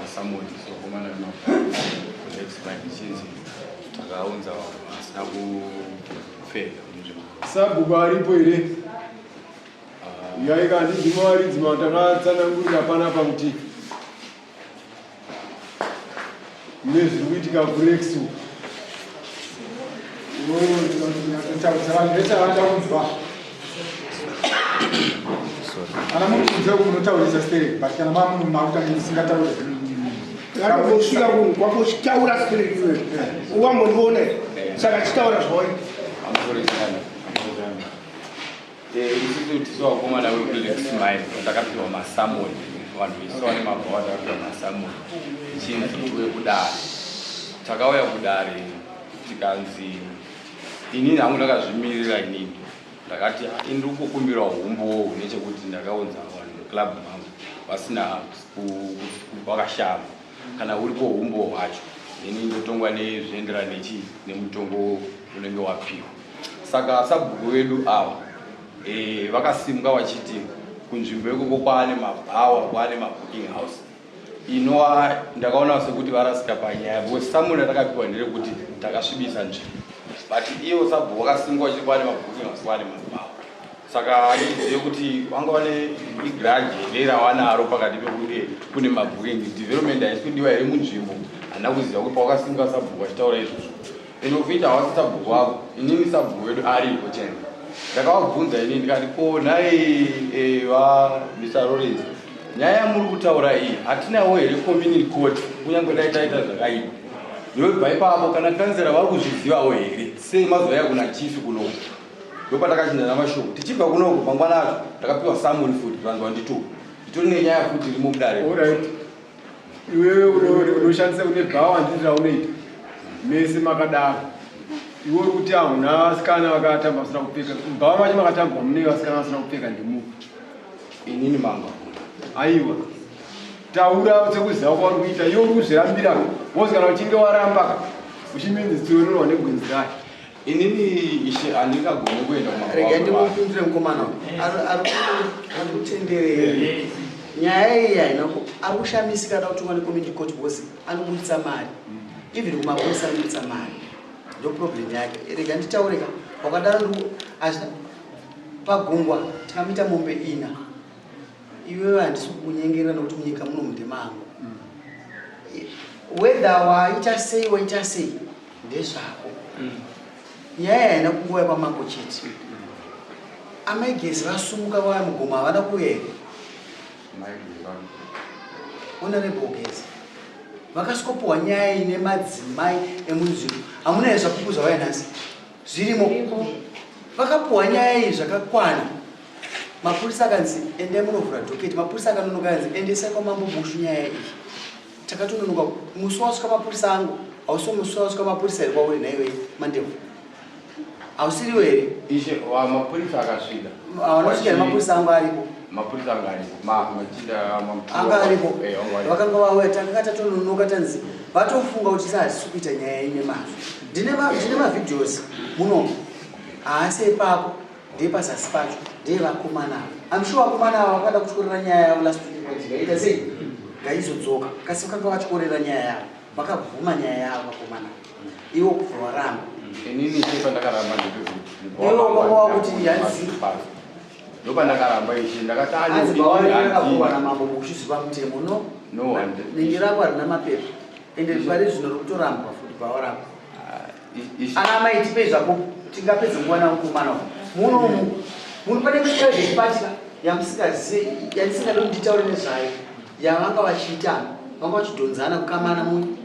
summon vakomana vemabhawa tichinzi takaunza vanhu vasina kupfeka munzvimbo. Sabhuku aripo here? Yaika handidzi mawaridzi matakatsanangurira panapa kuti nezviri kuitika kurex vanhu vese havada kunzwa kana muri kunze uku munotaurisa sterek but kana mamunhu makutange musingatauri. Vakambosvika kunhu kwako uchitaura sterek iwe wambondiona saka chitaura zvawaita. Isusu tisu vakomana vekuLake Smile takapiwa masummon, vanhu vese vane mabhawa takapiwa masummon tichinzi tiuye kudare. Takauya kudare tikanzi, inini hangu ndakazvimirira, inini ndakati, "Ah, ini ndiri kukumbira humbowo hune chekuti ndakaunza vanhu muclub mangu vasina vakashama. Kana uripo humbowo hwacho, ini ndotongwa nezvinoenderana nechi nemutongo unenge wapiwa." Saka sabhuku vedu ava vakasimuka vachiti kunzvimbo ikoko kwaane mabhawa, kwaane mabooking house, inova ndakaona sekuti varasika panyaya, because summon ratakapiwa nderekuti takasvibisa nzvimbo, but ivo sabhuku vakasimuka vachiti kwaane mabooking house, kwaane mabhawa. Saka handizive kuti vanga vane igrudge here ravanaro pakati pekunge kune mabooking, development haisi kudiwa here munzvimbo. Handina kuziva kuti pawakasimuka sabhuku vachitaura izvozvo, and of it havasi sabhuku vavo. Inini sabhuku wedu aripo chena, ndakavabvunza inini ndikati, "Ko nhai vaMr Lawrence, nyaya yamuri kutaura iyi, hatinawo here community court kunyange dai taita zvakaipa? Ndobva ipapo kana kanzera vari kuzvizivawo here? Sei mazouya kuna chief kunoku?" Ndopatakachinjana mashoko. Tichibva kunoku mangwana acho ndakapiwa summon futi, vanzi wandituka. Nditori nenyaya futi irimo mudare. Alright, iwewe unoshandisa une bhawa, handiti raunoita mese makadaro. Iwe uri kuti hauna vasikana vakatamba vasina kupfeka. Mubhawa macho makatambwa mune vasikana vasina kupfeka ndemupi? Inini mangu Aiwa, taura sekuziva kwauri kuita. Iwe uri kuzvirambira wozi kana uchinge waramba uchiminzi tsiwenorwa negwenzi rayo. Inini ishe handingagoni kuenda. Rega ndimupindure mukomana uyu. Ari kutenderera nyaya iyi haina ari kushamisika ada kutongwa necommunity court because anobuditsa mari, even kumapurisa anobuditsa mari, ndo problem yake. Rega nditaure ka, wakadaro hazvina pagungwa tikamuita mombe ina. Iwewe handisi kukunyengerera nokuti munyika muno mundemangu. Whether waita sei, waita sei, ndezvako. Nyaya haina kungouya kwamambo chete. Amaigezi vasumuka vauya mugomo, havana kuuya here? Honorable Gezi vakasikopuhwa nyaya ine madzimai emunzvimbo. Hamuna here zvapupu zvavaya nhasi zvirimo? Vakapuhwa nyaya iyi zvakakwana. Mapurisa akanzi endai munovhura docket. Mapurisa akanonoka, akanzi endesai kwamambo Bushu nyaya iyi. Takatononoka. Musi wasvika mapurisa angu hausi musi wasvika mapurisa here kwauri nhaiwe Mandevhu? Hausiriwo here? Ishe wa mapurisa akasvika. Hawana kusvika here? Mapurisa angu aripo. Mapurisa anga aripo, machinda. Anga aripo. Anga aripo. Vakanga vauya, takanga tatononoka, tanzi vatofunga kuti sa hatisi kuita nyaya ine mazvo. Ndine mavideos munomu, haasi ipapo, ndepazasi pacho, ndevakomana ava. I'm sure vakomana ava vakada kutyorera nyaya yavo last week kuti ngaita sei, ngaizodzoka, kasi vakanga vatyorera nyaya yavo, vakabvuma nyaya yavo vakomana, iwo kubva waramba. Inini ishe pandakaramba ndepekuti Iwe wanga wakuti hanzi- Ndopandakaramba ishe, ndakati Hanzi bawakakavhurwa namambo mukuchiziva mutemo no. No. Nenge rako harina mapepa, ende pari zvino rikutorambwa futi bhawa rako. Ana amai, tipei zvapupu, tingapedze nguva namukomana uyu. Munomu muno pane private party ka yamusingazive, yandisingadi kuti nditaure nezvayo, yavanga vachiita, vanga vachidhonzana kukamana munyu.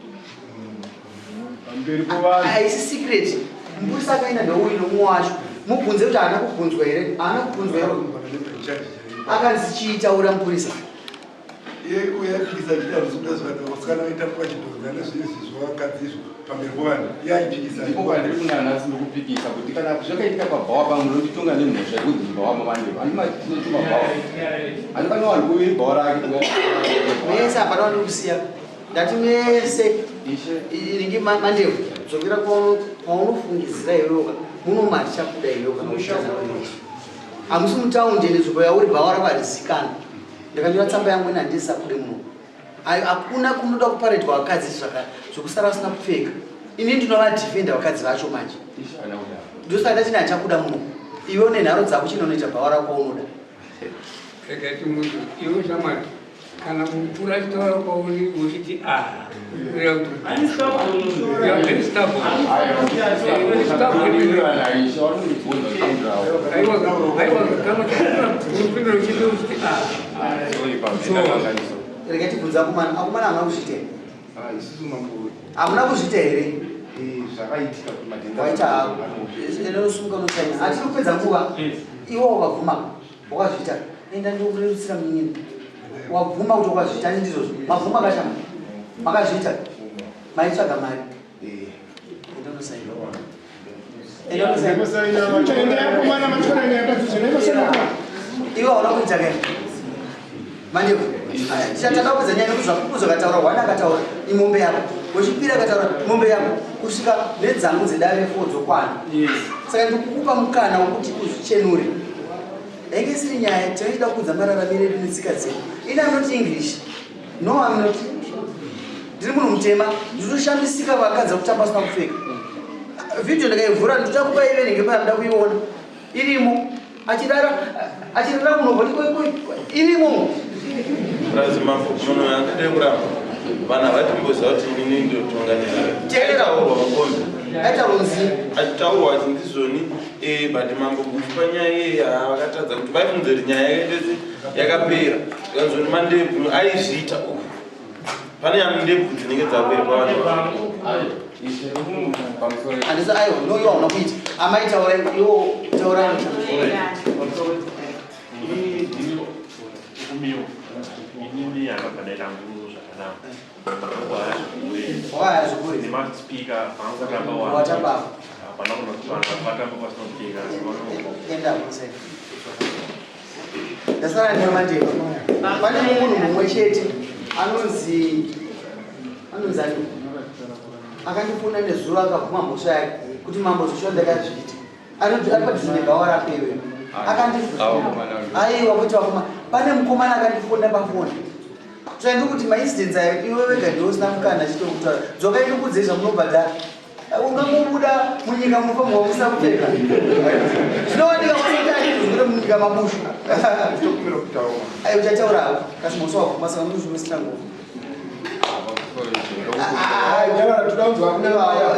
Pamberi povanhu. Haisi secret. Mupurisa akaenda ndouyu nomumwe wacho, mubvunze kuti haana kubvunzwa here. Haana kubvunzwa here? Akanzi chiitaura mupurisa. Iye uyaipikisa achiti handisi zvati vasikana vaita vachidhonzana zvinhu zvavakadzi izvo pamberi povanhu. Iye aipikisa. Ndipo pandiri kunanhasi ndikupikisa kuti kana zvakaitika pabhawa pangu, ndonditonga nemhosva yekuti bhawa mamandiro handimachinochuma bhawa, handifani vanhu kuviri bhawa rake. Mese hapana wandiri kusiya, ndati mese. Ishe. Ringi Mandevhu, dzokera kwaunofungidzira iwewoka. Muno matichabuda iwewo kana uchitana. Hamusi mutaundi, ende nzvimbo yauri bhawa rako harizikanwa. Ndakanyora tsamba yangu ine, handisabude muno. Hakuna kunoda kuparedwa vakadzi zvokusara vasina kupfeka. Ini ndinovadhifenda vakadzi vacho manje. Ndosaka ndati handichakuda muno. Iwe une nharo dzako chinonoita bhawa rako unoda. Rega timuti iwe shamwari kana mukuru achitaura kwauri uchiti a Rega tibvunze akomana, akomana hamuna kuzviita here? Hamuna kuzviita here? Zvakaitika kuti madhenda Waita hako. Inosunga unosaina. Hatiri kupedza nguva. Iwe wakabvuma. Wakazviita. Enda ndikurerutsira munyini. Wabvuma kuti wakazviita ani ndizvozvo. Mabvuma kashama. Makazviita. Maitsvaga mari. Enda unosaina. Enda unosaina. Enda yakomana matyora nyaya padhuze naikosana. Iwe hauna kuita kai. Mandevu. Tichatanga kupedza nyaya nekuti zvapupu zvakataura hwana akataura imombe yako. Wechipiri akataura mombe yako kusvika nedzangu dzedare fo dzokwana. Saka ndikukupa mukana wekuti uzvichenure. Yainge isiri nyaya tinoida kuudza mararamiro edu netsika dzedu. Ini I'm not English. No I'm not. Ndiri munhu mutema. Ndinoshamisika vakadzi kutamba vasina kupfeka. Video ndakaivhura ndinoda kupa ive nenge paya muda kuiona. Irimo. Achirara achirara kunobva ndiko irimo. Prazi mambo munhu angade kuramba vanhu havatimboziva kuti inini ndotonga nyaya. Teerera. Aitaurwa mukombi. Aitaurwa muzivi. Achitaurwa achi ndizvoni but mambo kuti panyaya iyeyi vakatadza kuti vaifunza kuti nyaya yakaitese yakapera. Zvikanzoni mandebvu aizviita uku. Pane ndebvu dzinenge dzapera pavanhu. Handisi aiwa no iwo hauna kuita. Amai taura iwo taura. Inini yakabhadhaira nguru zvakanaka. Wakaya zvigure. Nemaspeaker paangatamba Watamba. Hapana kunoti vanhu vatamba pasina kupfeka asi vanongo. Enda kunosai. Ndasara nemandeva. Pane munhu mumwe chete anonzi anonzi ani? Akandifona nezuro akabvuma mhosva yake kuti mambo zvisho ndakazviita. Anoti ari padhuze nebhawa rako iwewe. Akandifona. Aiwa kuti vakoma. Pane mukomana akandifona pafoni. Saka ndikuti maincidents ayo iwe wega ndiwe usina mukana achitokutaura. Dzokai ndikuudzei zvamunobhadhara. Ungangobuda munyika munofanirwa musina kupfeka. Zvinowanika kusina munyika mabushu. Ai uchataura hako kasi mhosva wabvuma saka unozvimisira nguva. Iwe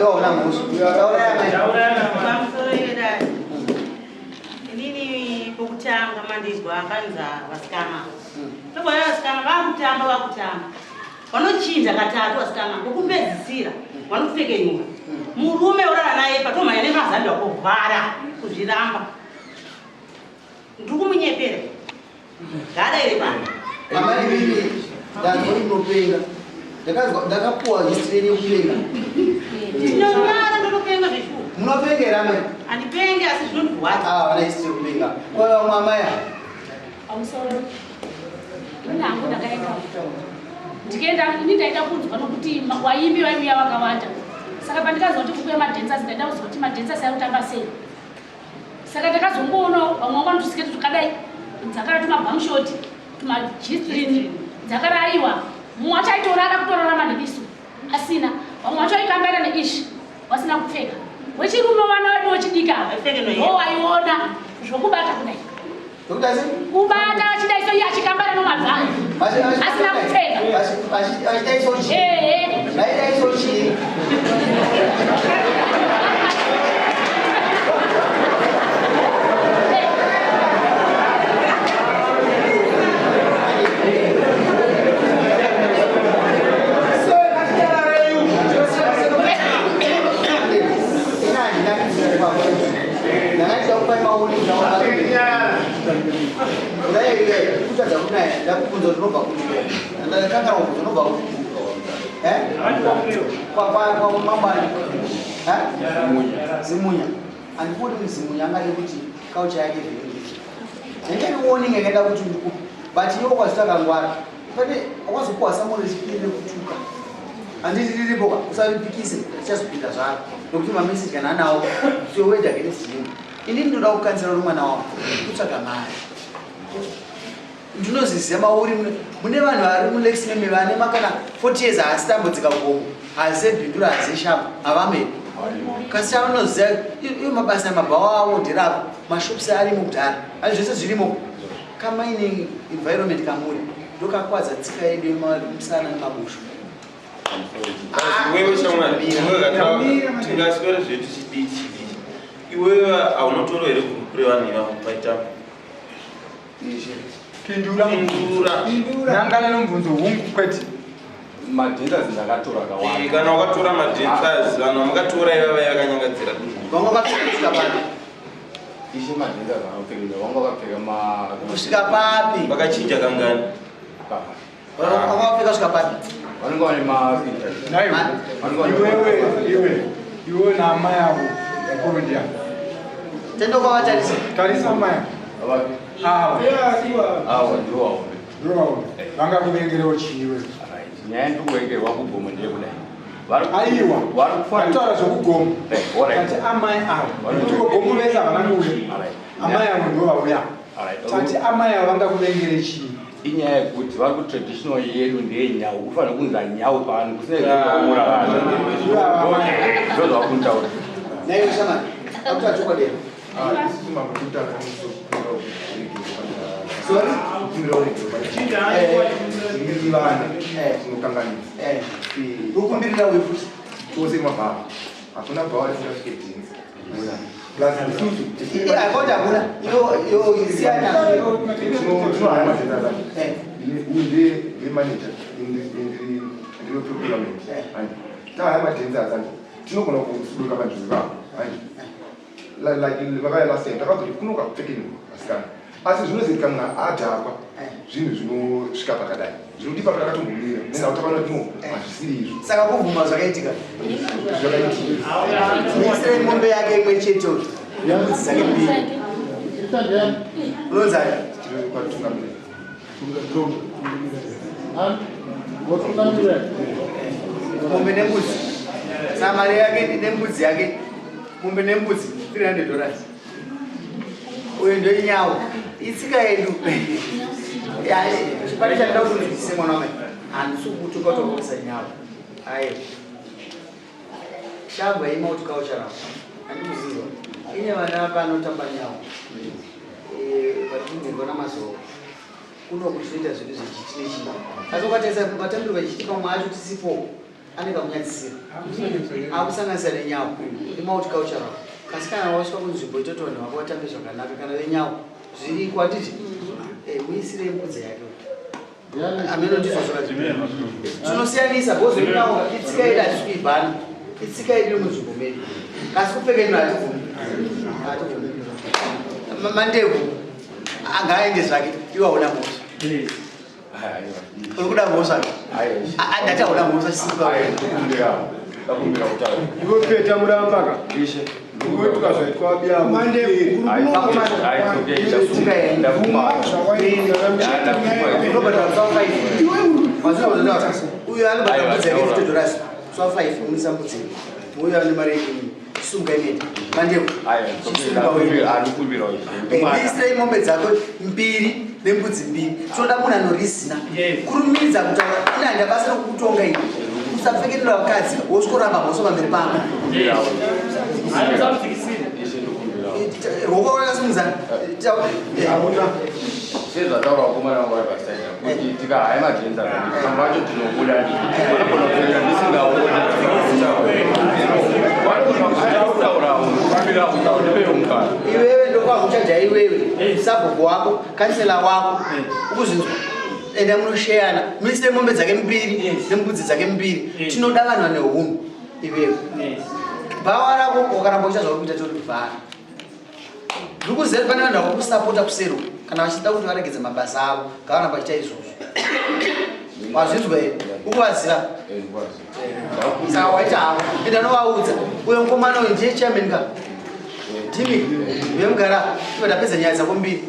hauna mhosva. Taura yamai. Pamusoro yedai. Inini pokutanga mandizwa akanza vasikana. Tobaya vasikana vakutamba vakutamba. Vanochinja katatu vasikana ngokupedzisira vanopfekenyura. Murume urara naye patomhanya nemazambi akovhara kuzviramba. Ndiri kumunyepera. Gara here pano. Amai mimi ndanzwa kuti munopenga. Ndakazwa ndakapuwa history yekupenga. Ndinonyara ndotopenga zveshuwa. Munopenga here amai? Handipenge asi zvinondirwadza. Ah, vana history yekupenga. Kwa vamwe amai ava. Pamusoro ini hangu ndakaenda ndikaenda ini ndaida kunzwa nokuti waimbi vaiuya vakawanda saka pandikaziva kuti kukuya madhancers ndaida kuziva kuti madhancers ari kutamba sei saka ndakazongoonawo vamwe vanga vanotusiketi tukadai dzakara tumabamshoti tumagstring dzakara aiwa mumwe wacho aitorara kutorarama nebisu asina vamwe vacho aikambaira neishi vasina kupfeka wechirume vana vedu wechidiki ava Vaipfeke noyera. ndo waiona zvokubata kudai Zvekuti asi? kubata achidai so iye achikambara nomabvani asina kupfeka Achidai so chii? ehe Vaidai so chii? Kutadza kunaya ndakubvunza kuti unobva kupi ndakakangana kubvunza unobva kupi kwamambani zimunya handikuti muzimunya angade kuti kaucha yake vhiringike ndenge warning yakaita kuti ndikupe but iwe ukazvitakangwara pane wazopuwa summon rechipiri rekutuka handiti riripo ka usaripikise richazopinda zvaro nokuti mameseji kana anawo so word against him inini ndoda kukanzira rumwana wangu kutsvaga mari. Ndinoziziva mauri mune vanhu vari muleximeme vane makana 40 years haasi tambudzika gomo hazi bhindura hazi shamba havamene kasi chavanoziva iyo mabasa mabhawa avo nderavo mashops arimo kudhara ani zvese zvirimo kamining environment kamuri ndokakwadza tsika yedu yemusana nemabushu. Iwewe shamwari, tingaswere zvedu chidii chidii. Iwewe haunotorwa here gurupu revanhu ivavo paitamba? Pindura. Pindura. Nangana nomubvunzo hungu kwete. Madenters ndakatora akawanda. Eh, kana wakatora madenters vanhu vamakatora ivava vakanyangadzira dunhu. Vanga vakapfeka papi? Ishe madenters anopfeka vanga vakapfeka ma kusvika papi? Vakachinja kangani? Vanga vakapfeka kusvika papi? Vanenge vane ma Iwewe iwe iwe naamai avo mukuru ndiani? Tendo kwavatarisa. Tarisa amai avo. Ava. Avo ndivo vaombe. Ndivo vaombe. Vanga kuvengerewo chii iwe? Nyaya ndiri kuvengerwa kugomo ndeyekudai. Aiwa. Vataura zvekugomo. Tati amai avo. Nekuti gomo vese havana kuuya. Amai avo ndivo vauya. Tati amai avo vanga kuvengere chii? Inyaya yekuti vari kutraditional yedu ndeyenyau kufanira kunza nyau pano kusina kuura vanhu ndozvakuntaura. Naiwe shamani, akuta chokwadi here? Sorry? Ukumbirira uyu futi. Tose mabhawa. Hakuna bhawa risingasvike dhinzi. Plus isusu. Akoti hakuna. Yo yo siyana. Tinohaya madhenda aka. Uyu ndiye manager ndiri procurement. Tahaya madhenda aka. Tinogona kusuduka panzvimbo ipapo. Like vakauya last time takazoti kunoka kupfekeni vasikana. Asi zvinozoitika munhu adhakwa zvinhu zvinosvika pakadai. Zvinotipa pakatombomira. Nenhau takaona kuti no hazvisiri izvo. Saka kubvuma zvakaitika. Zvakaitika. Muisirei mombe yake imwe chete uyu. Nembudzi dzake mbiri. Unonzani? Tiri kwatungamira. Mombe nembudzi. Saka mari yake nembudzi yake. Mombe nembudzi 300 dollars. Uyu ndoinyawo. Itsika yedu. Ya, pane chandida kuti unzwisise mwana wamai. Handisi kukutuka kuti wakaisa nyawo. Aiwa. Shabwa imulticultural. Handikuziva. Ine vana vanotamba nyawo. Vatinzirwa namazoro. Kuno kuchinoita zvinhu zvechiti nechii. Asi ukatarisa matambiro vechiti pamwe acho tisipo anenge akunyadzisira. Akusanganisa nenyawo. Imulticultural. Kasi kana wasvika kunzvimbo itoti vanhu vako vatambe zvakanaka kana venyawo zviriko handiti? Muisire mbudzi yake. Ameno ndizvo zvakati. Tinosiyanisa because venyawo itsika yedu hatisi kuibhana. Itsika yedu yemunzvimbo medu. Kasi kupfeka ino hatibvumi. Hatibvumi. Mandebvu angaaende zvake iwe hauna mhosva. Uri kuda mhosva? Ndati hauna mhosva chisimba. Iwe peta muramba ka. Ngoitika zvaitwa biya. Uyu anobata mbudzi yake 50 dollars. So 5 unisa mbudzi. Uyu ane mari yake. Sunga imene. Mandebvu. Chisunga uyu. Muisirei mombe dzako mbiri nembudzi mbiri. Tinoda munhu anorizina. Kurumidza kutaura. Ine handina basa rekukutonga ini. Usapfekerera vakadzi wosvikoramba mhosva pamberi pangu. Ruoko rwakasimudza. Sezvataura vakomana vangu vari pasaida kuti tikahaya madhenza pamwe pacho tinobuda vanogona kupfeka ndisingaoni vanogona kutaurawo kufambira kutaura ndipewo mukana. Iwewe ndokwakuchaja iwewe sabhuku wako kansela wako ukuzvinzwa enda munosheyana muise mombe dzake mbiri nembudzi dzake mbiri tinoda vanhu vane hunhu iwewe bhawa rako ukaramba uchiita zvauri kuita torivhara. Ndikuziva pane vanhu vakusapota kusero kana vachida kuti varegedze mabasa avo ngavaramba vachiita izvozvo. Wazvinzwa here? Ukuvaziva? Saka waita havo. Enda unovaudza. Uyo mukomana uyu ndiye chairman ka. Ndimi vemugara ivo ndapedza nyaya dzako mbiri.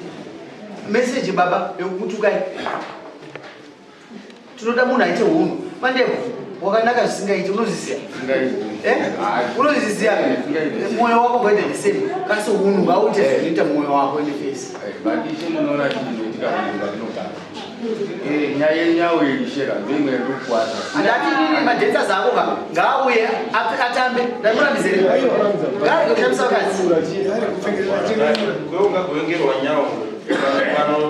Message baba yekukutukai. Tinoda munhu aite hunhu. Mandebvu wakanaka zvisingaiti unozviziva? Eh? Unozviziva? Mwoyo wako ngoite the same. Kasi hunhu ngauite zvinoita mwoyo wako in the face. But ishe munoona chinoitika kunyumba tinogara. Eh, nyaya yenyawo isheka ndoimwe yekukwata Andati nini madhensas ako ka ngaauye atambe ndamurambizere ngaarege kushamisa vakadzi. Kwewe ungagovengerwa nyawo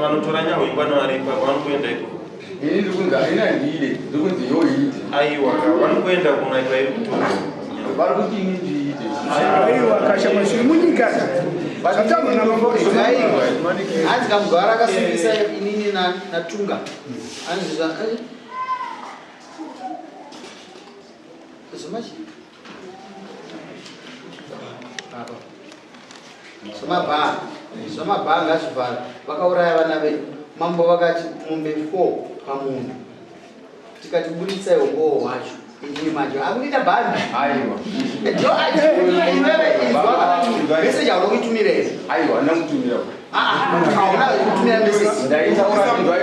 vanotora nyawo ingwani varipa vanokuenda ikoko. Ini ndikunzi haina ndide ndikunzi yoite. Aiwa vanokuenda kuna ikwairi kutora. Vari kuti ini ndiite. Aiwa kasha zviri munyika zvatangwa namambo. Hanzi kamugwara akasungisa inini naTunga. Hanzi zva zvomachi apa zvamabhaa zvamabhaa ngazvivhara vakauraya vana vedu. Mambo vakati mombe 4 pamunhu, tikati buritsai umbowo hwacho. Inini manje akuita bhandi. Aiwa. Iwewe inzwa meseji auna kuitumira here? Aiwa, handina kutumira. Hauna kutumira meseji. Ndaitaura inzwa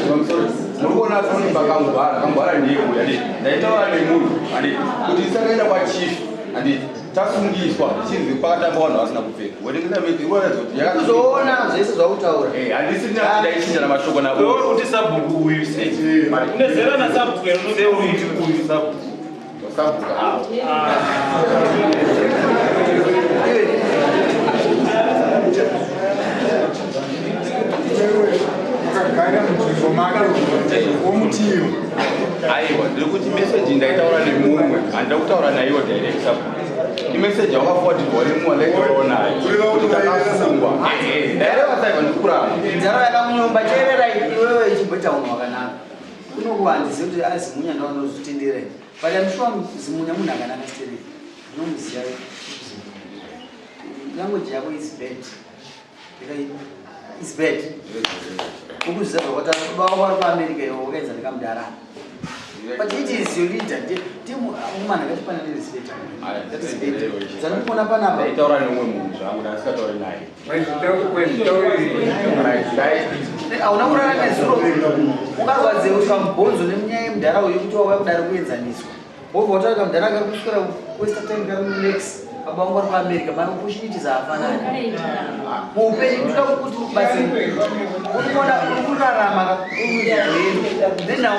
pamusoro. Muri kuona foni pakangwara, kangwara ndiye uyu handiti. Ndaitaura nemunhu handiti kuti tisakaenda kwachief handiti tasungiswa chinzi pakatamba vanhu vasina kupfeka. Wetengesa meti unoratidza kuti yaka Kuzoona zvese zvautaura. Eh, handisi ndaichinjana mashoko navo. Wewe uri kuti sabhuku uyu sei? Unezera nasabhuku here? Sei uri kuti uyu sabhuku? Sabhuku avo. Wakagara munzvimbo make womutiyo. Aiwa, ndiri kuti meseji ndaitaura nemumwe, handina kutaura naiwo direct sabhuku. Imeseji yakaforwardwa nemumwe ndaitaurawo naye. Kuti takasungwa. Eh, ndaireva saiva ndikuramba. Nzara yakamunyomba teererai iwewe ichimboita unhu hwakanaka. Kunokuwa handizivi kuti azimunya ndovanozvitendera here. But I'm sure Zimunya munhu akanaka stereki. Ndinomuziva Zimunya. Language yako is bad. Is bad. Ukuziva zvakataura baba wako vari kuAmerica iwe wakaedza nekamudhara. But it is your leader. Mumana ngatipanane respect. That is bad. Zvandikuona panapa. Ndaitaura nemumwe munhu zvangu ndasingatauri naye. Hauna kurara nezuro ungarwadzeuswa mubhonzo nemunyaya yemudhara uyu yekuti wauya kudare kuenzaniswa wobva wataura kamudhara kari kuswera kuwesta time kari mulex baba vangu vari kuAmerica maopportunities haafanani muupenyu. Ndoda kuti ubatsire urikuona uri kurarama nenhau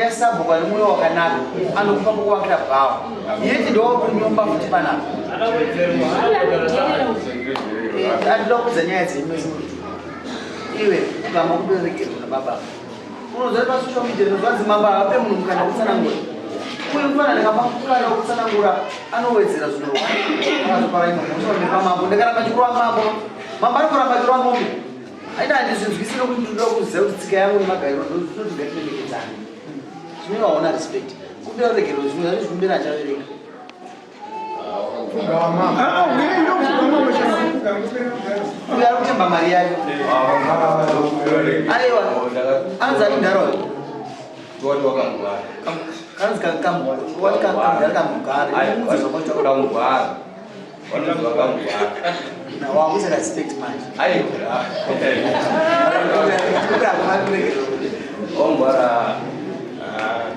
yasabhuku ane mwoyo wakanaka anokupa kukuwakira bhawa yeti ndowakunyomba futi panapa. Andida kudza nyaya dzenyu iwe ugama kutoregerwa nababa. Unoziva pasocial media zvanzi mambo havape munhu mukana wekutsanangura. Uyu mufana ndikapa mukana wekutsanangura anowedzera zvino akazopara imomo ndakaramba chikurova mambo. Mambo ari kuramba chirova mombe aita handizvinzwisi nokuti ndinoda kuziva kuti tsika yangu nemagariro ndinoti ngatiremekedzane. Zvimwe waona respect kumbira ruregerero zvimwe zvacho zvikumbira achavereka. Uyo ari kutemba mari yake. Aiwa, anzi ari mudhara uyo. Wati wakangwara. Kanzi wati kamudhara kamugara. Kangwara. Vanonzi vakangwara. Wakuisa respect manje. Aiwa. Ongwara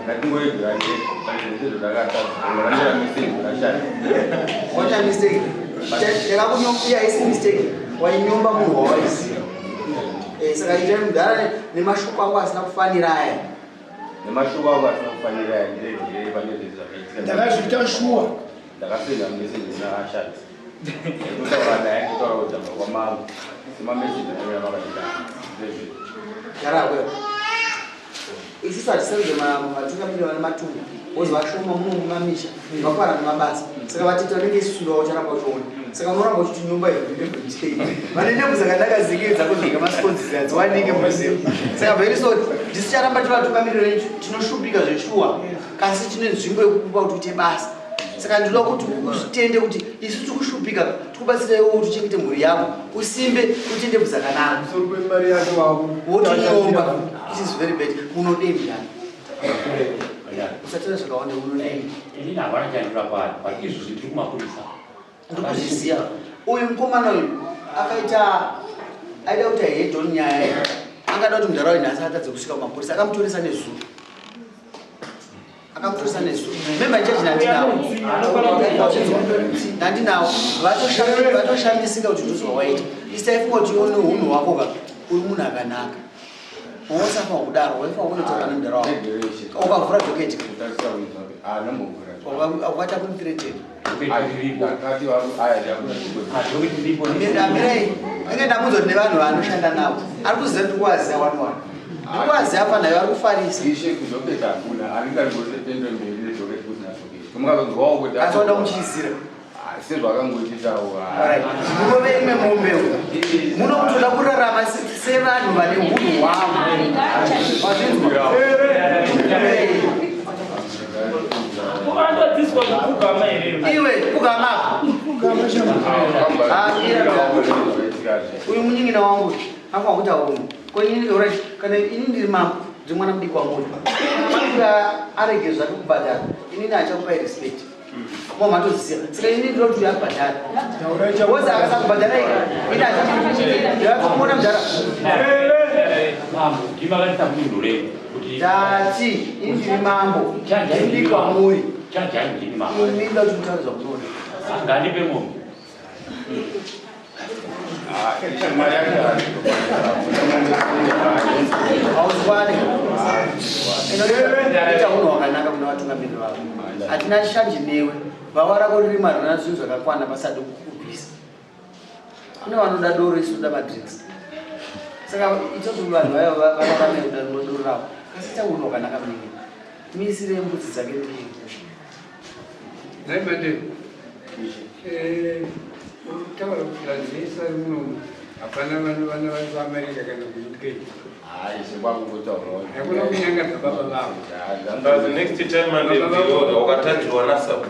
ngatingoedza pane zvakatadza. Ndakanyora message ndakashaya. Waita mistake. Yakakunyomba isi mistake. Wainyomba munhu wawaiziva. Saka ita mudhara nemashoko ako asina kufanira aya. Nemashoko ako asina kufanira aya ndiregere pane zvese zvakaitika. Ndakazviita shuwa. Ndakasenda message kuna Ashati. Ndikutaura naye ndikutaura kutamba kwamambo. Semameseji anouya makadai. Ndezve. Gara kweyo. Isusu hatisarudze vatungamiriri vane matumbu wozi vashoma muno mumamisha vakwara nemabasa saka vatete vanenge isusu ndo vaucharamba uchiona saka unoramba uchiti nyumba iyi vane ndebvu dzakanaka zinge dzako zvinga masponzi hadziwanike muzivo. Saka very sorry, tisicharamba tiri vatungamiriri venyu tinoshupika zveshuwa kasi tine nzvimbo yekukupa kuti uite basa. Saka ndinoda kuti uzvitende kuti isu tiri kushupika tikubatsira iwe kuti uchengete mhuri yako usimbe uite ndebvu dzakanaka. Pamusoro pemari yacho wavo. Wotinyomba, it is very bad. Munodei mudani usatira zvakawanda unodei? Inini hapana chandira pari, but izvozvi ndiri kumapurisa. Ndikuzviziva uyu mukomana uyu akaita aida kuti ahedon nyaya iyi angada kuti mudhara uyu nhasi atadze kusvika kumapurisa akamutoresa nezuro akamutoresa nezuro memba ichaji nandinawo nandinawo vatoshamisika kuti ndozvawaita isi taifunga kuti ione unhu hwako ka uri munhu akanaka. Wosafa kudaro, waifa kunotaura nemudhara wako. Ukavhura dhoketi. Ukaita kunithreaten. Amirai, inge ndamuudza kuti nevanhu vaanoshanda navo. Ari kuziva kuti ndikuvaziva wani wani. Ndikuvaziva fana vari kufarisa. Ishe kudhoketi hakuna, handingaringosependo mberi nedhoketi kusina dhoketi. Mukazonzwawo kuti Asi wada kumutyizira. Sezvakangoititawo. Murove imwe mombe muno kutoda kurarama sevanhu vane hunhu hwavo. Mazvinzwa? Iwe pfugama apo. Uyu munin'ina wangu afa kuti aone. Ko inini alright kana ini ndiri mambo ndiri mwana mudiki wamuri. Akura arege zvake kubhadhara inini achakupai respect. Mo matoziva. Saka ini ndinoti uyu abhadhara. Wozi akasakubhadhara ika ini achakuona mudhara. Ndati ini ndiri mambo ndiri mudiki wamuri. Ini ndoda kuti mutaure zvamunoda. Ngandipe mombe. Hauzwani. Inoita unhu hwakanaka kuna vatungamiriri vavo. Hatina shanje newe. Baba rako riri marina zvinhu zvakakwana pasati kukubvisa. Kune vanoda doro isu toda madrinks. Saka ita kuti vanhu vaya vararame kuda doro ravo. Asi ita unhu hwakanaka munenge. Misire mbudzi dzake mbiri. Nhai Mandela, uri kutaura kuti vanhu vese vari munomu hapana vana vana vari kuAmerica kana kuUK. Hakuna kunyangadza baba vavo. But the next time Mandela, wakatadzirwa naSabu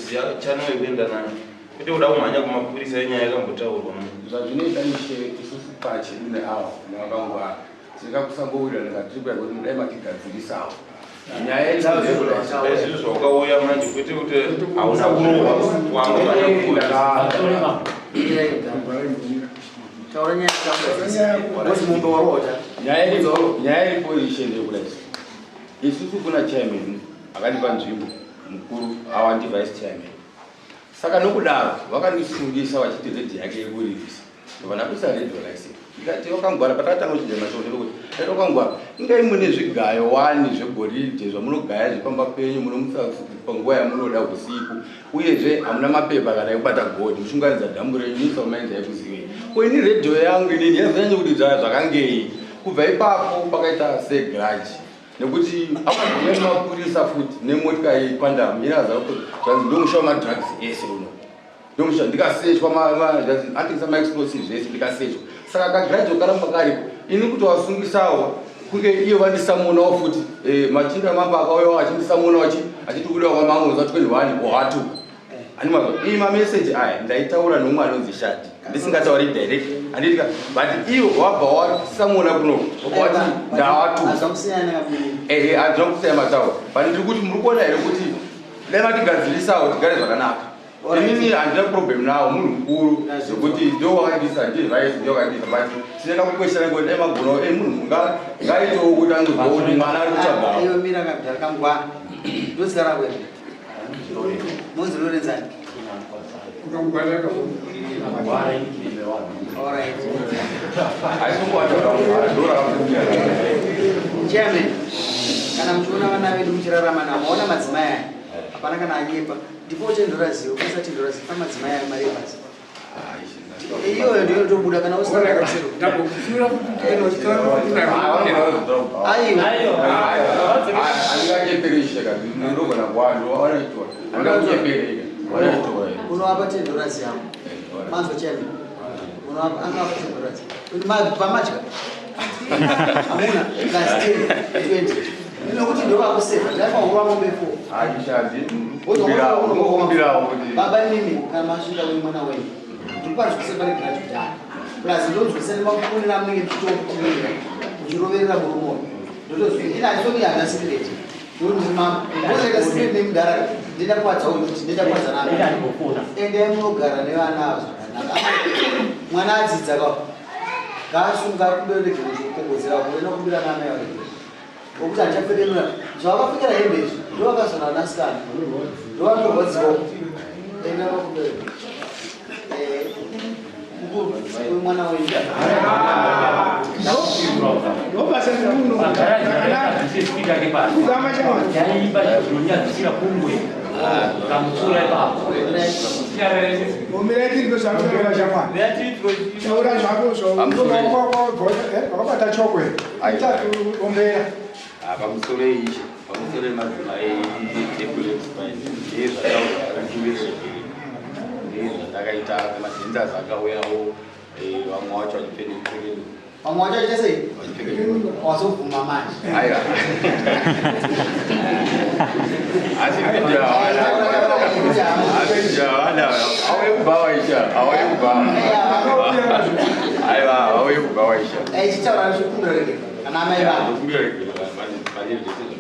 ziya channel yekuenda nayo kwete kuda kumhanya kumapurisa yenyaya yakambotaurwa. Zvazvinoita ishe isusu pachedu neavo nevakangwara tikakusangowirirana katiri kuya kuti mudai matigadzirisawo nyaya Izvi zvawakauya manje kwete kuti hauna kurohwa wangomhanya kupurisa. Taura nyaya yako. Wozi mombe warohwa. Nyaya iripo ishe ndeyekudai isusu kuna chairman akatipa nzvimbo mukuru awa ndi vice chairman saka nokudaro vakandisungisa vachiti redhi yake yekuririsa ndobva ndakuisa redhi license ndikati wakangwara patakatanga kuchinja mashoko ndekuti ati wakangwara ingai mune zvigayo wani zvegoridhe zvamunogaya zvepamba penyu munomutsa panguva yamunoda usiku uyezve hamuna mapepa kana ekubata gold muchiunganidza dhamu renyu muisaumaenza yekuzivei ko ini redhiyo yangu inini yazonyanya kuridza zvakangei kubva ipapo pakaita segrudge nekuti akazouya nemapurisa futi nemotika yepandamu inaza zvanzi ndomusha wemadrugs ese uno ndomusha ndikasechwa atengesa maexplosives ese ndikasechwa saka kagrajo karamba karipo ini kuti wasungisawo kunge iyo vandisamuonawo futi machinda mambo akauyawo achindisamuonawo achiti kudiwa kwamambo za 21 watu andimazwa iyi mameseji aya ndaitaura nomwe anonzi shati ndisingatauri direct handitika but iwo wabva wasamuona kuno wati ndawatu ehe handina kusiyana mataura but ndiri kuti muri kuona here kuti dai matigadzirisawo tigare zvakanaka inini handina problem nawo munhu mukuru zvekuti ndo wakandisa ndiye vice ndiye wakandisa but tinoenda kukweshana kuti dai magonawo e munhu ngaitewo kuti angozwa kuti mwana ari kutsvagawo Iwe mira kabdara kangwana. Ndozita rako here? Monzi Lorenzani. Alright. Chairman, kana muchiona vana vedu muchirarama navo, maona madzimai aya, hapana kana anyepa. Ndipo chendorazivo, kuisa chendorazivo pamadzimai aya mari yebasa. Iyoyo ndiyo inotobuda kana usina rubatsiro. Aiwa. Handingachepereisheka ndinogona kuwandu wanoitora handingakuchepereka wanoitora. Unovapa $10 yako. Manzwa chairman. Unovapa angava $10. Kuti pamadya. Hamuna plus 10 20. Ndinokuti ndovakuseva ndaifa hurwa mombe 4. Haishandi. Kumbirawo kuti Baba mimi kana masvika kune mwana wenyu. Ndikupanzwise pane grudge kudhara. Plus ndonzwisa nemakuonera amunenge muchitokutirira. Muchiroverera murume uyu. Ndotozwi ina handisoni handina secret. Ndonzi mama. Ndozoita secret nemudhara. Ndenda kuwadza uyu kuti ndenda kuwadza nani. Endai munogara nevana ava zvakanaka. Mwana adzidza ka. Ngaasunga kubereke kukokodzera kuenda kumbira namai vake. Ngokuti handichapfekenura. Zvavakapfekera hembe izvi ndovakazona vanasikana. Ndovanorwadziwa. Enda pakubereka. Mukuru, uyu mwana wenyu. Ndobasa rekuno. Kugama chawa. Yaimba zvinonyadzisira kungwe kamutsura ipapo. Omira tiri zvako shamwari. Taura zvako Wakabata chokwe. Ita ombera. Pamusoro ishe, pamusoro emadzimai eBlack Spine, ndiye zvataurwa akativiregerera, ndiye zvandakaita. Madhenders akauyawo, vamwe vacho vachipfeke Vamwe vacho vachiita sei? Vachipfeke. Wazobvuma manje. Aiwa, asi video hawana, asi video hawana. Auye kubhawa isha, auye kubhawa. Aiwa, auye kubhawa isha. Chitaura zvekumbira regera kana amai vavo. Ndokumbira regera pane zvese zvakaitika.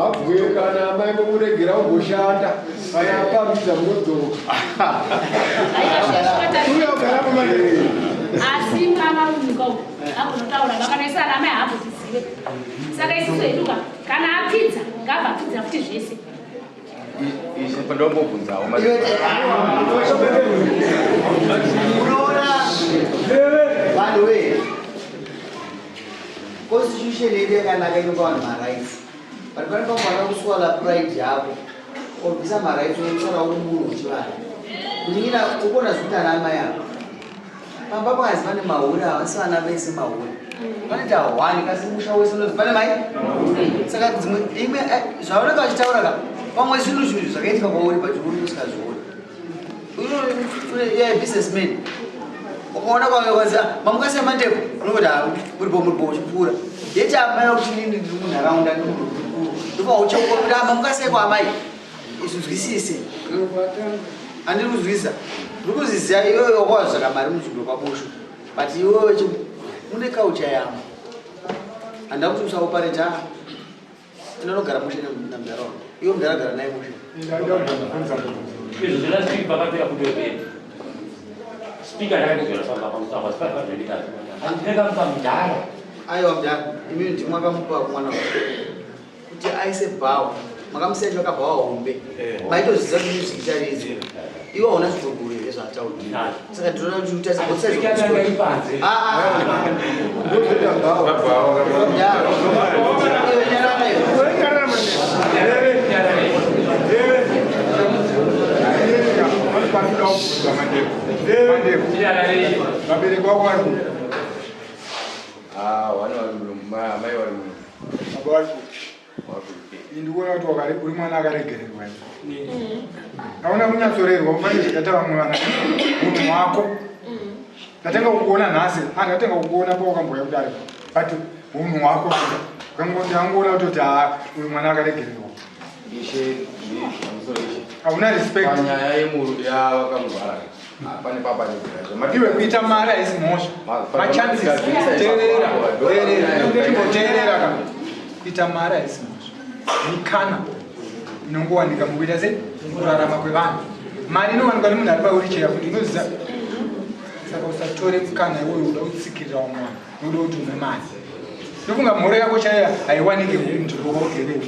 Abwe kana amai vomuregera umboshanda, kana apamidza munodzoka. Uya ugara pamandebvu. Asi mwana munyika umu agonotaura vakanoisa ana amai haambotizive. Saka isusu heduka kana apfidza ngabva apfidzira futi zvese. Ishe, pandombobvunzawo. Unoona vanhu we constitution yedu yakanaka, inopa vanhu marights, but pane pamwana kuswala pride yako, obvisa marights, unosara uri munhu wechivanhu. Kuningira ukuona zvekuti ana amai avo pamba pakanzi pane mahure, havasi vana vese mahure, panoita one kasi musha wese unozi pane mai. Saka dzimwe imwe zvavanenge vachitaura ka, pamwe zvinhu zvakaitika kwauri, but uri usingazvioni. Businessman ukaona kwazi mamukasi amandevu, unongoti ha, muripo muripo, uchipfuura. Yeti amai vakuti nini ndiri munharaunda, ndiri munhu mukuru, ndopaucheuka kuti ah, mamukasi eko amai. Izvinzwisise, handiri kuzwisa, ndiri kuzviziva. Iwewe wakawazvaka mari munzvimbo kwabushu, but iwewe mune kaucha yamo, handida kuti usaopareta. Inonogara mushe namudhara wako, iwe mudhara gara naye mushe. Izvo zvina speaker pakapera kutopera. Speaker ndakatizora pamba pamusoro pa 500 meters. Ndinekamupa mudhara. Aiwa mudhara, imi ndimwe makamupa mwana wako kuti aise bhawa, makamusiya chivaka bhawa hombe, maitoziva kuti music icharidzwa. Iwe hauna zviguruguru here zvaataura? Saka ndinoda kuti utarise both sides of the Speaker story. yanga ipanze. Ah, ah, ah. Mudhara. Iwe nyarara iwe. Panoda kubvunza mandebvu. Mandebvu. Vabereki vako vari kupi? Ah, vana vari muno, amai vari muno. Baba vari kupi? Vari Ndikuona kuti uri mwana akaregererwa iwe. Hauna kunyatsorerwa ufanire zvakaita vamwe vana. Munhu wako ndatanga kukuona nhasi, ndatanga kukuona pawakamboya kudare, but unhu hwako ndangoona kutoti ha, uyu mwana akaregererwa. Ishe, pamusoro ishe. Hauna respect. Panyaya yemuru yavakamurwara, pane papa negura. Iwe, kuita mari haisi mhosva. Machances, teerera, teerera, chimboteerera ka. Kuita mari haisi mhosva, mikana inongowanika mukuita sei, mukurarama kwevanhu. Mari inowanikwa nemunhu ari pawheelchair futi, unoziva. Saka usatore mukana iwoyo uda kutsikirira vamwe vanhu nokuda kuti une mari. Ndofunga mhoro yako chaiyo haiwanike kunzvimbo kwaugerewo.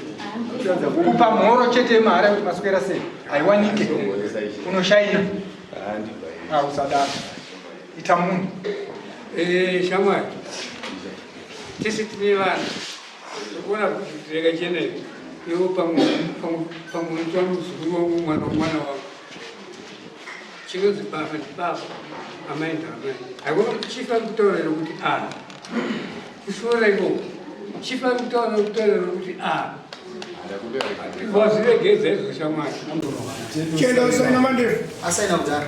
Kupa mhoro chete yemahara kuti maswera sei haiwanike, unoshaina. Usadaro, ita munhu. Shamwari, tisi tine vana, tikuona kuti zvakachena izvi. Iwo pamwe unotora muzukuru wangu, mwana wamwana wako. Chinonzi baba ndibaba, amai ndaamai. Haikona kuti chief ari kutaura kuti a kusvora ikoko. Chief ari kutaura kuti a wazviregedza izvo, shamwari. Chienda usaina, mandebvu. Asaina kudhara.